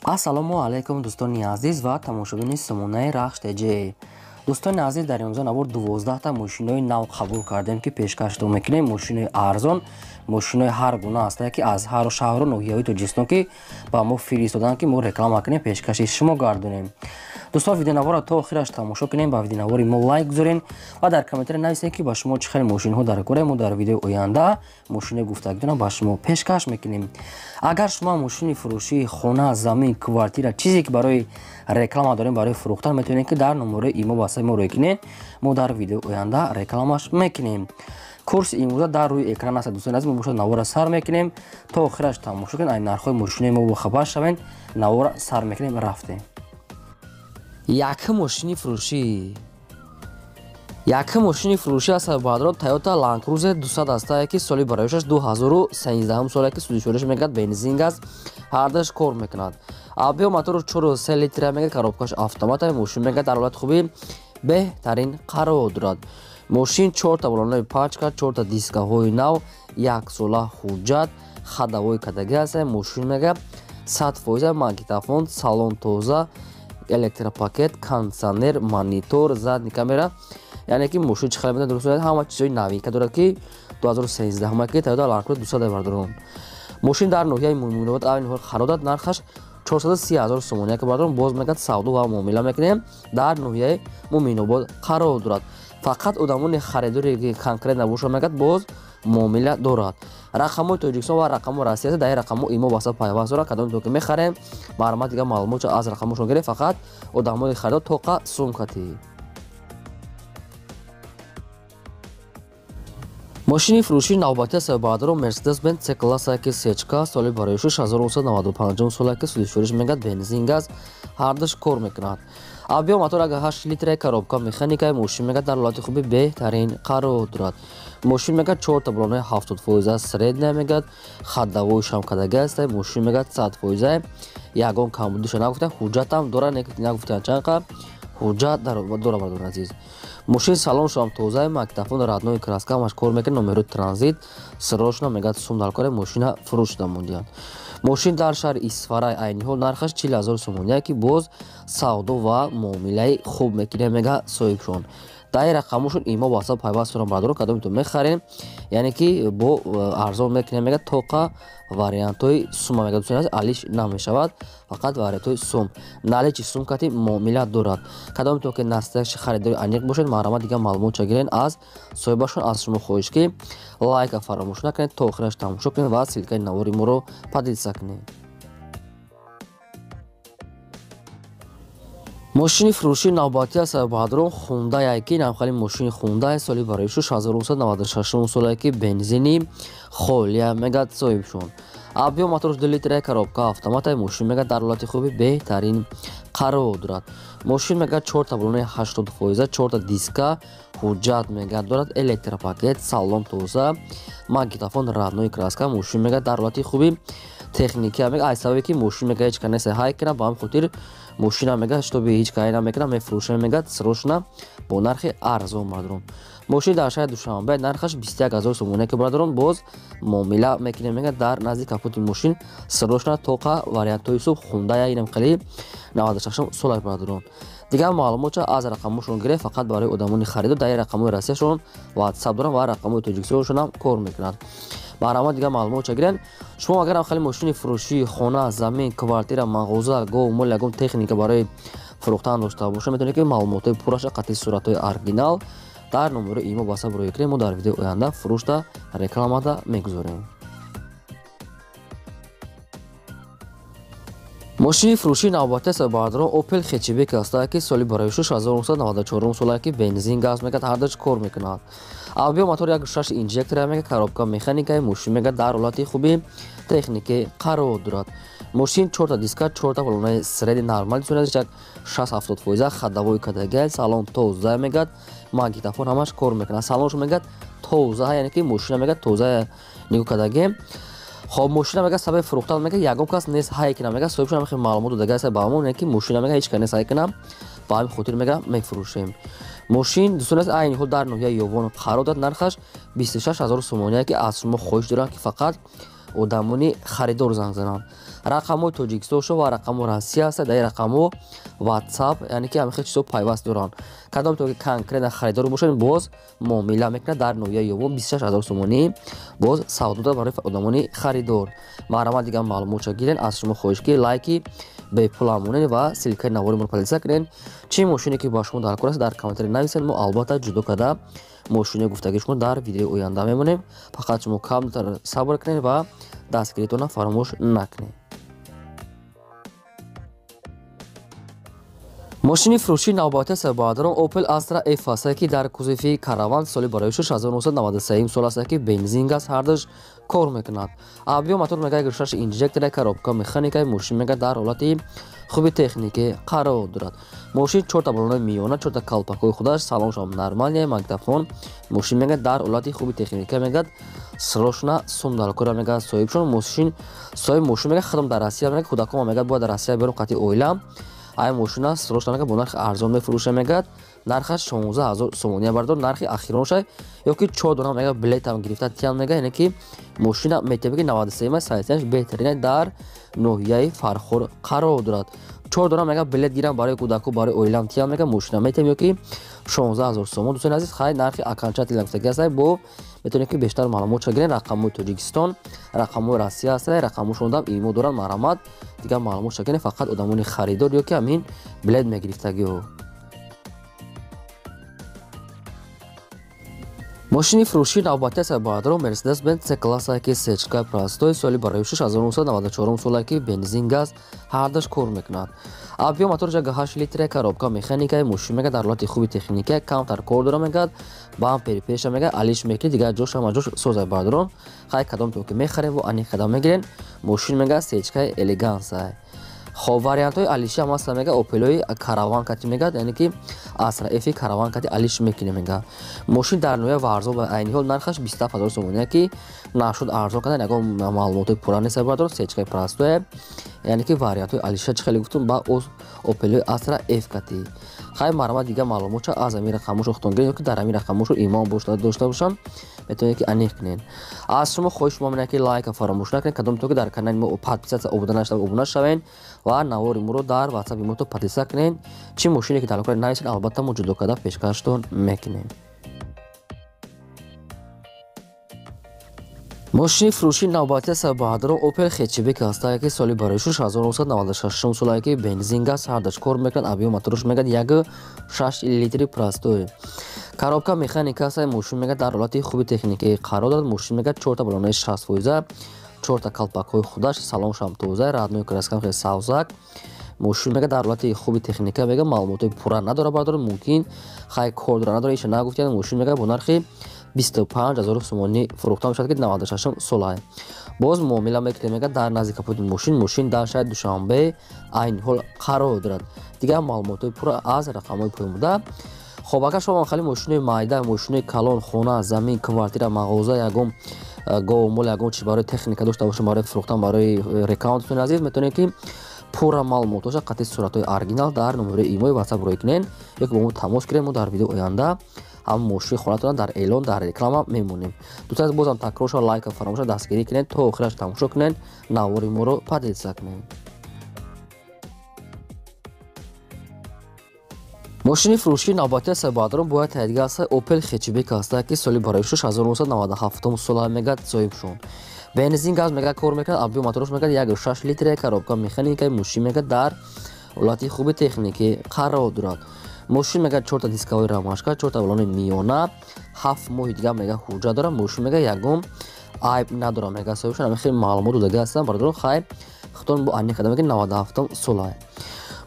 Ассалому алайкум, дӯстони азиз ва тамошобини сомонаи Рахш ТЖ. Дӯстони азиз, дар имрӯза навор 12 та мошинои нав қабул кардем, ки пешкаштон мекунем. Мошинои арзон, мошинои ҳар гуна ҳастанд, ки аз ҳар шаҳру ноҳияҳои Тоҷикистон ки ба мо фиристоданд, ки мо реклама кунем, пешкаши шумо гардонем. Дӯстон, видеонаворро то охираш тамошо кунем, ба видеонавори мо лайк гузорен ва дар комментария нависед, ки ба шумо чӣ хел мошинҳо дар кора. Мо дар видеои оянда мошинои гуфтагитона ба шумо пешкаш мекунем. Агар шумо мошини фурӯшии хона, замин, квартира, чизе ки барои реклама дорем, барои фурӯхтан, метавонед, ки дар номерои имо васаи мо рӯй кунед. Мо дар видеои оянда рекламаш мекунем. Курси имрӯза дар рӯи экран аст. Дӯстони азиз, мо бошад навора сар мекунем, то охираш тамошо кунед, ай нархҳои мошинои мо бохабар шавед. Навора сар мекунем, рафтем. Якум мошини фурӯшӣ. Якум мошини фурӯшӣ аст, баъдро Toyota Land Cruiser 200 аст, ки соли барояшаш 2013 соле, ки судишориш мегӯяд, бензин газ ҳардаш кор мекунад. Объём мотору 4,3 литра мегӯяд, коробкаш автомат. Мошин мегӯяд, дар ҳолати хуби беҳтарин қарор дорад. Мошин чорта балонаи пачка, чорта дискаҳои нав, як сола ҳуҷҷат, ходовой кадаги аст. Мошин мегӯяд, 100%, магнитофон, салон тоза, электропакет, кондиционер, монитор, задний камера. Яъне ки мошин чӣ хел медонад, дуруст, ҳама чизҳои новинка дорад, ки 2013 ки Toyota Land Cruiser 200 бардорон. Мошин дар ноҳияи Муъминобод айни ҳол қарор дорад, нархаш 430 ҳазор сомонӣ, ки бардорон боз мегӯяд, савдо ва муомила мекунем. Дар ноҳияи Муъминобод қарор дорад. Фақат одамони харидоре ки конкретно бошад, мегӯяд, боз муомила дорад. Рақамҳои Тоҷикистон ва рақамҳои Россия, дар ин рақамҳо имо васат пайваст дорад. Кадоме то ки мехарем, марҳамат, дигар маълумотча аз рақамҳошон гиред. Фақат одамони харидор тоқа сумкатӣ. Мошини фурӯшии навбатӣ аст, баъдро Mercedes-Benz C-класса, ки сечка, соли барои 1995 сола, ки судишориш мегӯяд, бензин газ ҳардаш кор мекунад. Объём мотор ага 8 литра, коробка механика. Мошин мегӯяд, дар ҳолати хуби беҳтарин қарор дорад. Мошин мегӯяд, чорта балонаи 70% средняя мегӯяд, ходовой шам кадаги аст. Мошин мегӯяд, 100%, ягон камбудиша нагуфтан, ҳуҷҷатам дорад, нагуфтан чанд ҳуҷҷат дора. Бардорон азиз, мошин салоншам тоза, магнитофон, родной краска, ҳамаш кор мекунад, номерои транзит. Срочно мегӯяд, сум дар кора, мошина фурӯш шуда мондианд. Мошин дар шаҳри Исфарай, айни ҳол нархаш 40 000 сомонӣ, ки боз савдо ва муомилаи хуб мекунем, мега соҳибшон. Дар ин рақамошон имо васат пайваст дорам. Бардорон, кадомитон мехарем, яъне ки бо арзон мекунем, мега, тоқа вариантҳои сума мега. Дӯстони азиз, алиш намешавад, фақат вариантҳои сум, наличи сум кати муомила дорад. Кадомитон ки настоящий харидори аниқ бошед, марҳамат, дигар маълумотча гирен аз соҳибашон. Аз шумо хоҳиш, ки лайка фаромӯш накунед, то охираш тамошо кунед ва ссылкаи навори моро поделиться кунед. Мошини фурӯшии навбатӣ аст, баъдрон Хундай, ки навхали мошини Хундай, соли барои 1996 соле, ки бензини холия мегӯяд соҳибшон. Объём моторш 2 литра, коробка автомата. Мошин мегӯяд, дар ҳолати хуби беҳтарин қарор дорад. Мошин мегӯяд, чорта балонаи 80%, чорта диска, ҳуҷҷат мегӯяд дорад, электропакет, салон тоза, магнитофон, родной краска. Мошин мегӯяд, дар ҳолати хуби техникия мега. Аз сабабе ки мошин мега, ҳеҷ кас нест ҳай кунад, ба ҳамин хотир мошина мега, чтобы ҳеҷ кай намекунад, мефурӯшам, мегӯяд, срочно бо нархи арзон. Бардорон, мошин дар шаҳри Душанбе, нархаш 21 000 сомонӣ, ки бардорон, боз муомила мекунем, мега. Дар назди капоти мошин срочно тоқа вариантҳои суб Хундая, инам хеле 96 сола. Бардорон, дигар маълумотча аз рақамҳошон гиред. Фақат барои одамони харидор дар ин рақамҳои Россияшон ватсап доранд ва рақамҳои Тоҷикистоншонам кор мекунад. Марҳамат, дигар маълумотча гирен. Шумо агарам хеле мошини фурӯшии хона, замин, квартира, мағоза, гов, мол, ягон техника барои фурӯхтан дошта бошад, метавонед, ки маълумотҳои пурраша қатъи суратҳои оригинал дар номерои имо ватсап рӯй кунед. Мо дар видеои оянда фурӯшта рекламада мегузорем. Мошини фурӯшии навбатӣ аст, баъдро Opel хэтчбек аст, ки соли барои 1994 сола, ки бензин газ мегӯяд ҳардаш кор мекунад. Объём мотор 1,6 инжектора мега, коробка механикаи. Мошин мега, дар ҳолати хуби техникӣ қарор дорад. Мошин чорта диска, чорта балонаи средний нормал, як 60-70%, ходовой кадагай, салон тоза мегӯяд, магнитофон, ҳамаш кор мекунад, салонш мегӯяд тоза, яъне ки мошина мегӯяд, тоза нигоҳ кардагем. Хоб, мошина мега, сабаби фурӯхтан мега, ягон кас нест ҳай кунам, мега соҳибшон ҳам маълумот додага аст ба ҳамон, ки мошина мега, ҳеҷ кас нест ҳай кунам, ба ҳамин хотир мега, мефурӯшем. Мошин, дӯстон азиз, айни ҳол дар ноҳияи Ёвон қарор дорад, нархаш 26 000 сомонӣ, ки аз шумо хоҳиш дорам, ки фақат одамони харидор занг зананд. Рақамҳои Тоҷикистон шо ва рақамҳои Россия аст, дар ин рақамҳо WhatsApp, яъне ки ҳамин хел чизҳо пайваст доранд. Кадом то ки конкретно харидор бошед, боз муомила мекунад дар ноҳияи Ёвон 26 000 сомонӣ боз савдо дорад барои одамони харидор. Марҳамат, дигар маълумотша гирен. Аз шумо хоҳиш ки лайки бепула монед ва ссылкаи навори моро поделиться кунед. Чӣ мошине ки ба шумо даркор аст, дар комментарий нависед, мо албатта ҷудо карда мошини гуфтагии шумо дар видеои оянда мемонем. Фақат шумо камтар сабр кунед ва дастгиритонро фаромӯш накунед. Мошини фурӯшии навбатӣ сабадарон Opel Astra F аст, ки дар кузови Караван соли барои 1993 сол аст, ки бензин газ ҳардуш кор мекунад. Объём мотор мега 6 инжектор, коробка механика, мошин мега дар ҳолати хуби техникӣ қарор дорад. Мошин чорта балони миёна, чорта калпакҳои худаш, салоншам нормальный, магнитофон. Мошин мега дар ҳолати хуби техника, мегад срочно сум даркора, мега соҳибшон мошин, соҳиби мошин мега худам дар Россия, мега кӯдакома мега бояд дар Россия берам қати оилам. Ай мошина срочно мега бо нархи арзон мефурӯша, мегад нархаш 16 000 сомония бардор, нархи ахиронша ё ки чор дона мега билетам гирифта тиям, мега яъне ки мошина метебе ки 93 сайсиаш беҳтарина дар ноҳияи Фархор қарор дорад. Чор дона мега билет гирам барои кӯдаку, барои оилам тиям, мега мошина метем ё ки 16 000 сомон. Дӯстони азиз, хай нархи окончательно гуфтагӣ аст, бо метавонед ки бештар маълумотша гиред. Рақамҳои Тоҷикистон, рақамҳои Россия аст, рақамҳошон имо доранд. Марҳамат, дигар маълумотша гиред. Фақат одамони харидор ё ки ҳамин билет мегирифтагиҳо. Мошини фурӯшии навбатӣ аст баъдро Mercedes Benz C класса, ки сечка простой, соли барои 1994 сола, ки бензин газ ҳардуш кор мекунад. Объём мотор 8 литр, коробка механика, мошин мега дар ҳолати хуби техника, камтар кор дора, мегад бампери пеша мега алиш мекунӣ, дигар ҷош ҳама ҷош созай баъдрон. Хай кадом то ки мехарем ва ани қадам мегирен. Мошин мега сечкаи элегансай. Хоб, вариантҳои алиши ҳам ҳаста, мега Опелои Караван кати, мегад яъне ки Асра Ф Караван кати алиш мекунем, мега мошин дар ноҳияи Варзоб, айни ҳол нархаш 27 000 сомония, ки нашуд арзон кардан, ягон маълумотои пурра нест бардор, сечкаи простое, яъне ки вариантҳои алиша чӣ хеле гуфтум ба Опелои Асра Ф кати. Хай марҳамат, дигар маълумотша аз ҳамин рақамҳошо худтон гиред ё ки дар ҳамин рақамҳошо имон дошта бошанд, метавонед ки аниқ кунед. Аз шумо хоҳиш мо менам ки лайка фаромӯш накунед, кадом то ки дар канали мо подписаться обуна нашуда обуна шавед ва навори моро дар ватсапи мо то подписаться кунед. Чӣ мошине ки дар нависед, албатта мо ҷудо карда пешкаштон мекунем. Мошини фурӯшии навбатӣ аст баъдро Opel Hatchback аст, ки соли барои 1996 сола, ки бензин газ ҳардуш кор мекунад. Объём мотораш мегад 1,6 литри простой, коробка механика аст. Мошин мегад дар ҳолати хуби техникӣ қарор дорад. Мошин мегад чорта балонаи 60%, чорта калпакҳои худаш, салоншам тоза, родной краскам хеле савзак. Мошин мега дар ҳолати хуби техника, мега маълумотои пурра надорад бардор, мумкин хай кор дора надора, иша нагуфтиян. Мошин мега бо нархи 25 000 сомонӣ фурӯхта мешавад, ки 96 солае. Боз муомила мекунем, мега дар назди капоти мошин. Мошин дар шаҳри Душанбе айни ҳол қарор дорад. Дигар маълумотҳои пурра аз рақамҳои поён буда. Хоб, агар шумо хали мошинои майда, мошинои калон, хона, замин, квартира, мағоза, ягон говмол, ягон чиз барои техника дошта бошед, барои фурӯхтан, барои реклама, дӯстони азиз, метавонед ки пурра маълумотҳоша қатъи суратҳои оригинал дар номерои имои ватсап рӯй кунед ё ки бо мо тамос кунед. Мо дар видео оянда ҳам мошини хонатона дар эълон, дар реклама мемонем. Дӯстон азиз, бозам такрор шава, лайка фаромӯша, дастгирӣ кунед, то охираш тамошо кунед, навори моро поделиться кунед. Мошини фурӯшии навбатӣ аст баъдро бояд таҳдига аст Opel Hatchback аст, ки соли барои 1997 сола, мегад соҳибшон бензин газ мега кор мекунад. Объём мотораш мегад 1,6 литр, коробка механика. Мошин мегад дар ҳолати хуби техникӣ қарор дорад. Мошин мегад чорта дисковой ромашка, чорта балони миёна, 7 моҳи дигар мега ҳуҷҷат дорад. Мошин мега ягон айб надорад, мега соҳибшон ҳамин хеле маълумот додага ҳастанд бародарон. Хай худтон бо аниқ карда, мега 97 сола.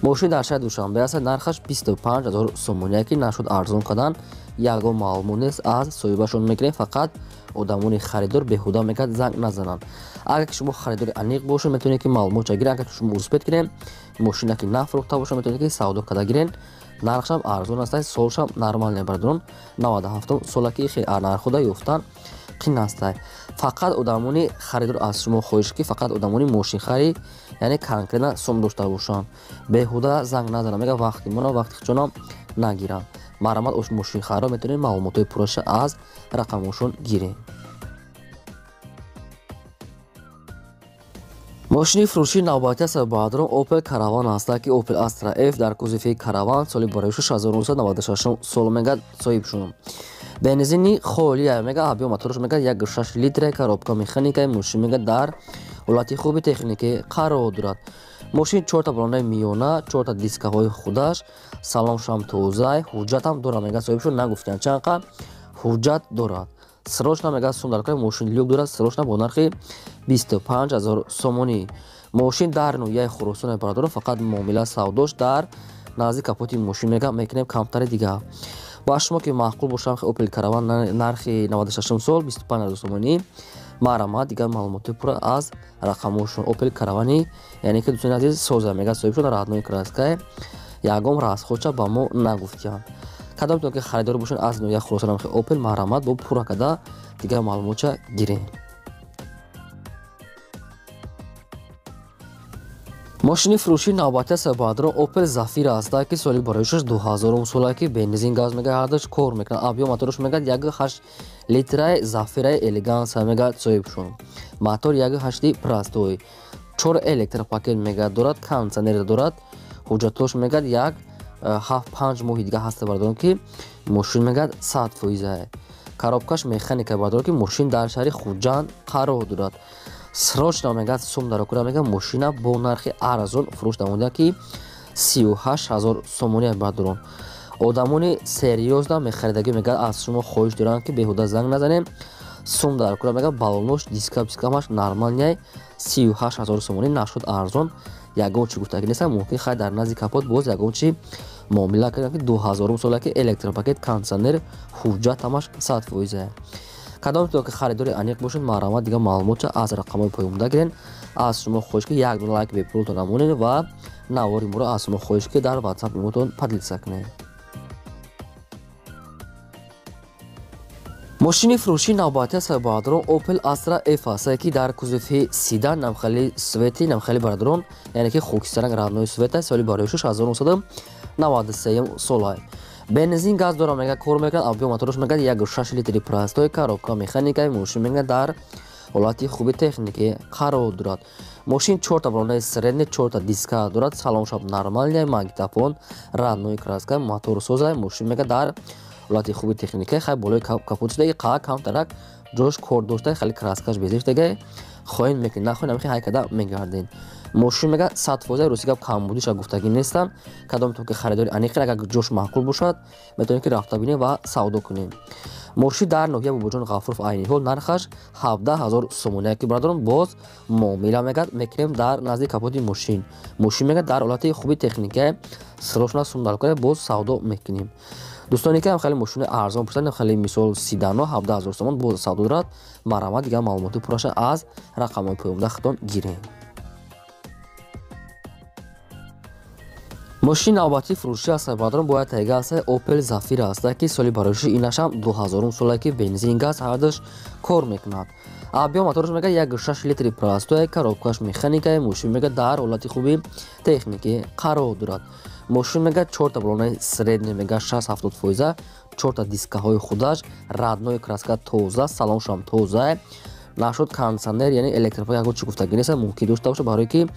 Мошин дар шаҳри Душанбе аст, нархаш 25 000 сомония, ки нашуд арзон кардан, ягон маълумот нест, аз соҳибашон мегирем. Фақат одамони харидор беҳуда мегӯяд занг назананд. Агар ки шумо харидори аниқ бошед, метавонед ки маълумотша гиред. Агар ки шумо успеть кунед, мошина ки нафурӯхта бошад, метавонед ки савдо карда гиред. Нархшам арзон аст, солшам нормальный бародарон, 97 сола, ки хеле нархода ёфтан қин аст. Фақат одамони харидор, аз шумо хоҳиш ки фақат одамони мошинхарӣ, яъне конкретно сом дошта бошанд, беҳуда занг назананд, мега вақти мона, вақти хичонам нагиранд. Марҳамат, мошинхариро метавонед маълумотҳои пурраша аз рақамҳошон гиред. Мошини фурӯшии навбатӣ аст баъдрон Opel Caravan аст, ки Opel Astra F дар кузови Caravan соли барои 1996 сол мегад соҳиб шуд. Бензини холия мега, объем мотораш мега 1.6 литра, коробка механика, мошин мега дар ҳолати хуби техникӣ қарор дорад. Мошин 4 балонаи миёна, 4 дискаҳои худаш, салоншам тоза, ҳуҷҷатам дорад мега соҳиб шуд, нагуфтанд чанд қа ҳуҷҷат дорад. Срочно мега сум дар мошин люк дорад, срочно бо нархи 25 000 сомонӣ. Мошин дар ноҳияи Хуросон бародарон, фақат муомила савдош дар назди капоти мошин мега мекунем камтари дига. Ба шумо ки маъқул бошам Opel Caravan нархи 96 сол 25 000 сомонӣ. Марҳамат, дигар маълумоти пурра аз рақамҳошон. Opel Caravan, яъне ки дӯстони азиз, соза мега соҳиб шуд, родной краска, ягон расходча ба мо нагуфтиянд. Кадомтон ки харидор бошед аз ноҳияи Хуросон Opel, марҳамат бо пурра карда дигар маълумотча гирем. Мошини фурӯшии навбатӣ аст баъдрон Opel Zafira аст, ки соли бароишаш 2000 сола, ки бензин газ мега ҳардаш кор мекунад. Объем мотораш мега 1.8 литраи Zafira элеганса мега соҳиб шуд. Мотор 1.8 простой, 4 электропакет мега дорад, кондиционер дорад, ҳуҷҷатош мега 1.75 моҳи дига ҳаста бардорон, ки мошин мега 100%. Коробкаш механика бардорон, ки мошин дар шаҳри Хуҷанд қарор дорад. Срочно мега сум дар окура мега мошина бо нархи арзон фурӯш намуда, ки 38 000 сомонӣ бардорон. Одамони серьёзно мехаридагӣ мега аз шумо хоҳиш доранд, ки беҳуда занг назанем. Сум дар окура мега балонош, диска пискамаш нормальный, 38 000 сомонӣ нашуд арзон. Ягон чи гуфтагӣ нест, мумкин хай дар назди капот боз ягон чи муомила кардам, ки 2000 сола, ки электропакет, кондиционер, ҳуҷҷат ҳамаш 100%. Кадомтон ки харидори аниқ бошед, марҳамат дигар маълумотча аз рақамҳои поёнбуда гирен. Аз шумо хоҳиш ки як дона лайк бепултон намонед ва навори моро аз шумо хоҳиш ки дар WhatsApp мотон поделиться кунед. Мошини фурӯшии навбатӣ аст бародарон Opel Astra F аст, ки дар кузови седан намхали свети намхали бародарон, яъне ки хокистаранг родной света, соли барои 1993 сола. Бензин газ дора мега кор мекунад, объем мотораш мега 1.6 литри простой, коробка механика, мошин мега дар ҳолати хуби техникӣ қарор дорад. Мошин 4 балонаи средний, 4 диска дорад, салоншаб нормальный, магнитофон, родной краска, мотор соза, мошин мега дар ҳолати хуби техникӣ, хай болои капот шудаги қа камтарак ҷош кор дошта, хеле краскаш безештага, хоҳем мекунед, нахоҳем ҳамихи ҳай када мегардед. Мошин мега 100%, рости гап камбудиша гуфтагӣ нестам. Кадомтон ки харидори аниқи, агар ҷош маъқул бошад, метавонед ки рафта бинем ва савдо кунем. Мошин дар ноҳия Бобоҷон Ғафуров айни ҳол нархаш 17 000 сомонӣ, ки бародарон боз муомила мега мекунем дар назди капоти мошин. Мошин мега дар ҳолати хуби техника, срочно сум дар кора боз савдо мекунем. Дӯстоне ки ҳам хеле мошини арзон пурсанд, хеле мисол седано 17 000 сомон боз савдо дорад. Марҳамат, дигар маълумоти пурраша аз рақамҳои поёнбуда худтон гирем. Мошини навбатии фурӯшӣ аст бародарон бояд тайга аст Opel Zafira аст, ки соли бароиши инашам 2000 сола, ки бензин газ ҳардаш кор мекунад. Объем мотораш мега 1.6 литри простой, коробкаш механика, мошин мега дар ҳолати хуби техникӣ қарор дорад. Мошин мега 4 балонаи средний мега 60-70%, 4 дискаҳои худаш, родной краска тоза, салоншам тоза, нашуд кондиционер, яъне электропак ягон чи гуфтагӣ нест, мумкин дошта бошад, барое ки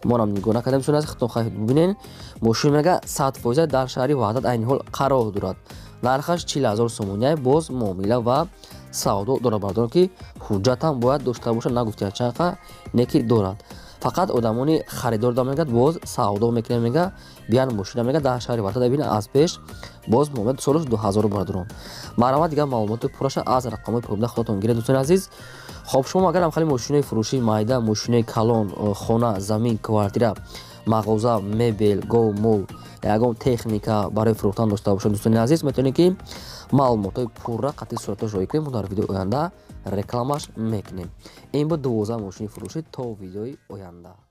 монам нигоҳ накардем, дӯстони азиз, худтон хоҳед бибинед. Мошин мега 100% дар шаҳри Ваҳдат айни ҳол қарор дорад. Нархаш 40 000 сомонӣ, боз муомила ва савдо дорад бародарон, ки ҳуҷҷатам бояд дошта бошад, нагуфтия чанд қа неки дорад. Фақат одамони харидор да мега боз савдо мекунем, мега биян мошина мега дар шаҳри Ваҳдат бибинед аз пеш боз муомила солаш 2000 бародарон. Марҳамат, дигар маълумоти пурраша аз рақамҳои поёнбуда худатон гиред дӯстони азиз. Хоб, шумо агар хеле мошинои фурӯшии майда, мошинои калон, хона, замин, квартира, мағоза, мебел, гов, мол, ягон техника барои фурӯхтан дошта бошед дӯстони азиз, метавонед ки маълумотҳои пурра қатъи суратҳо шоҳид кунем, мо дар видеои оянда рекламаш мекунем. Ин буд 12 мошини фурӯшӣ. То видеои оянда.